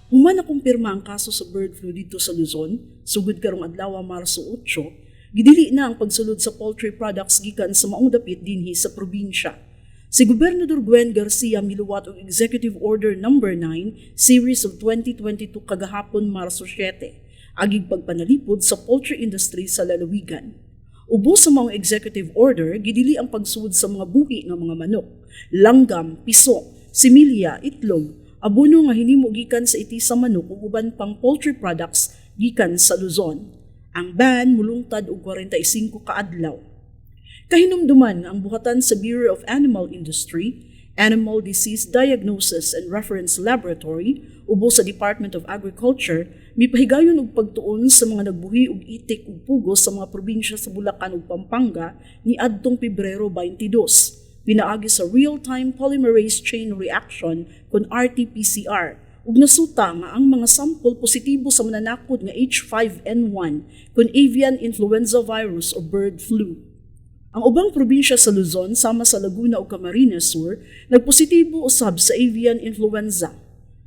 Human nakumpirma ang kaso sa bird flu didto sa Luzon, sugod karong adlaw, Marso 8, gidili na ang pagsulod sa poultry products gikan sa maong dapit dinhi sa probinsya. Si Gobernador Gwen Garcia miluwat og Executive Order Number 9, Series of 2022 kagahapon, Marso 7, agig pagpanalipod sa poultry industry sa lalawigan. Ubos sa maong executive order, gidili ang pagsulod sa mga buhi nga mga manok, langgam, piso, similya, itlog, abono nga hinimo gikan sa iti sa manok ug uban pang poultry products gikan sa Luzon. Ang ban mulungtad og 45 ka adlaw. Kahinumduman nga ang buhatan sa Bureau of Animal Industry, Animal Disease Diagnosis and Reference Laboratory ubos sa Department of Agriculture mipahigayon og pagtuon sa mga nagbuhi og itik ug pugos sa mga probinsya sa Bulacan ug Pampanga niadtong Pebrero 22 pinaagi sa real-time polymerase chain reaction kon RT-PCR ug nasuta nga ang mga sample positibo sa mananakod nga H5N1 kon avian influenza virus o bird flu. Ang ubang probinsya sa Luzon sama sa Laguna ug Camarines Sur nagpositibo usab sa avian influenza.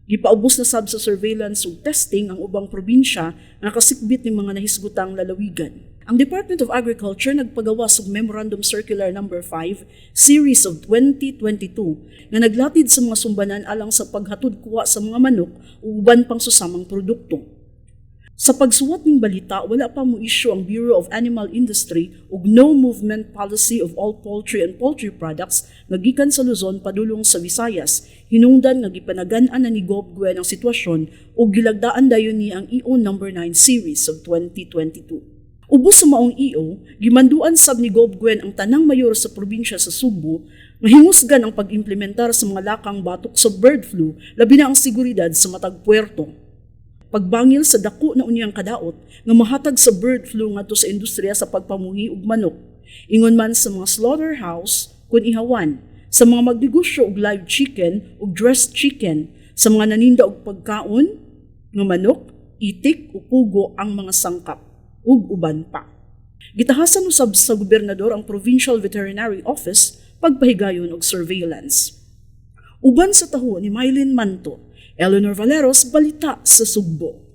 Gipaubos na sab sa surveillance ug testing ang ubang probinsya nga kasikbit ni mga nahisgutang lalawigan. Ang Department of Agriculture nagpagawas og Memorandum Circular Number 5, Series of 2022 nga naglatid sa mga sumbanan alang sa paghatod kuha sa mga manok ug uban pang susamang produkto. Sa pagsuwat ning balita, wala pa mo issue ang Bureau of Animal Industry og no movement policy of all poultry and poultry products nga gikan sa Luzon padulong sa Visayas. Hinungdan nga gipanagan-an na ni Gov Gwen ang sitwasyon ug gilagdaan dayon ni ang EO Number 9, Series of 2022. Ubos sa maong EO, gimanduan sab ni Gov Gwen ang tanang mayor sa probinsya sa Sugbo nga hingusgan ang pag-implementar sa mga lakang batok sa bird flu, labi na ang seguridad sa matag puerto. Pagbangil sa dako na unyang kadaot nga mahatag sa bird flu ngadto sa industriya sa pagpamuhi og manok. Ingon man sa mga slaughterhouse kun ihawan, sa mga magnegosyo og live chicken ug dressed chicken, sa mga naninda og pagkaon nga manok, itik o pugo ang mga sangkap ug uban pa. Gitahasan usab sa gobernador ang Provincial Veterinary Office pagpahigayon og surveillance. Uban sa taho ni Mylene Manto, Eleanor Valeros, Balita sa Sugbo.